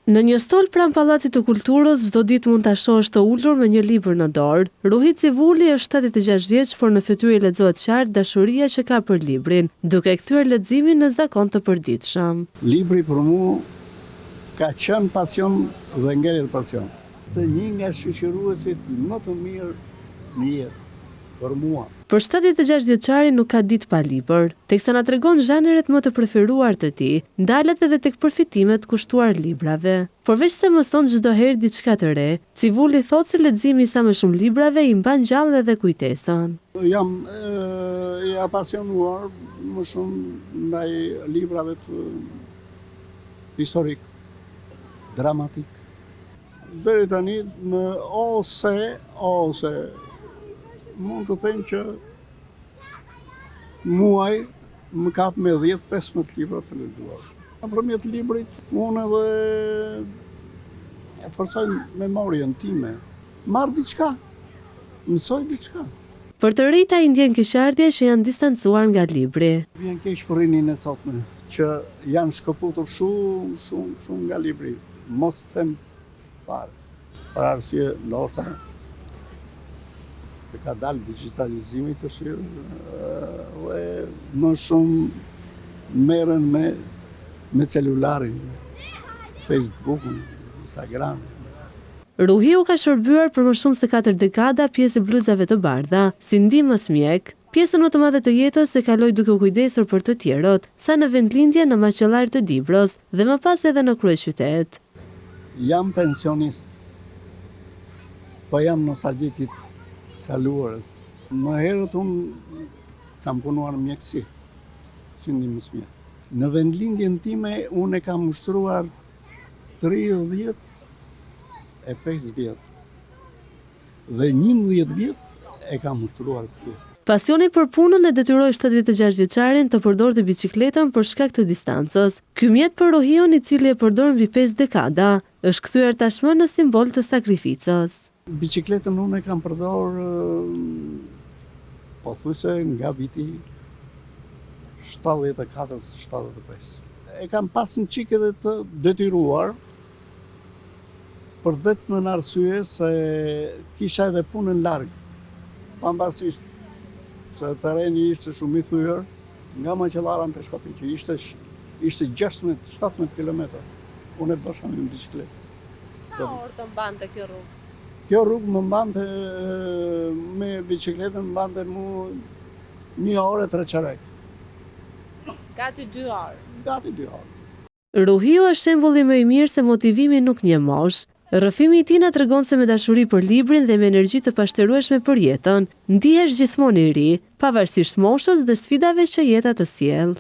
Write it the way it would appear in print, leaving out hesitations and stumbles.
Në një stol pranë Pallatit të Kulturës çdo ditë mund ta shohësh të ulur me një libër në dorë. Ruhi Civuli është 76 vjeç, por në fytyrë i lexohet qartë dashuria që ka për librin, duke e kthyer leximin në zakon të përditshëm. Libri për mua ka qenë pasion dhe ngelet pasion. Është një nga shoqëruesit më të mirë në jetë për mua. Për 76 vjeçarin nuk ka ditë pa libër. Teksa na tregon zhaneret më të preferuar të tij, ndalet edhe tek përfitimet kushtuar librave. Por veçse mëson çdo herë diçka të re, Civuli thotë se leximi i sa më shumë librave i mban gjallë edhe kujtesën. Jam i apasionuar më shumë ndaj librave të historik, dramatik. Deri tani në ose, ose, mund të them që muaj më kap me 10-15 libra të lexuar. Nëpërmjet librit, unë edhe e forcoj memorien time. Marr diçka, mësoj diçka. Për të rinjtë ai ndjen keqardhje që janë distancuar nga libri. Vjen keq për rininë e sotme, që janë shkëputur shumë, shumë, shumë nga libri. Mos them fare. Për arsye ndoshta që ka dalë digjitalizimi të shirë dhe më shumë merren me, me celularin, Facebookun, Instagramin. Ruhiu ka shërbyer për më shumë se katër dekada pjesë e bluzave të bardha, si ndihmës mjek. Pjesën më të madhe të jetës e kaloi duke u kujdesur për të tjerët, sa në vendlindje në Maqellarë të Dibrës dhe më pas edhe në kryeqytet. Jam pensionist, po jam nostalgjik i të kaluarës. Më herët unë kam punuar në mjekësi, si ndihmës mjek. Në vendlindjen time unë e kam ushtruar 35 vjet. Dhe 11 vjet e kam ushtruar këtu. Pasioni për punën e detyroi 76 vjeçarin të përdorte biçikletën për shkak të distancës. Ky mjet për Ruhiun i cili e përdor mbi 5 dekada, është kthyer tashmë në simbol të sakrificës. Biçikletën unë e kam përdor pothuajse nga viti 74-75. E kam pas një çikë edhe të detyruar, Për të vetmen arsye se kisha edhe punën larg, pavarësisht se terreni ishte shumë i thyer, nga Maqellara në Peshkopi, që ishte ishte 16-17 km. Unë e bësha me biçikletë. Sa orë të mbante kjo rrugë? Kjo rrugë më mbante me biçikletën më mbante mu një orë e tre çerek. Gati dy orë. Gati dy orë. Ruhiu është shembulli më i mirë se motivimi nuk njeh moshë. Rrëfimi i tij na tregon se me dashuri për librin dhe me energji të pashterueshme për jetën, ndihesh gjithmonë i ri, pavarësisht moshës dhe sfidave që jeta të sjell.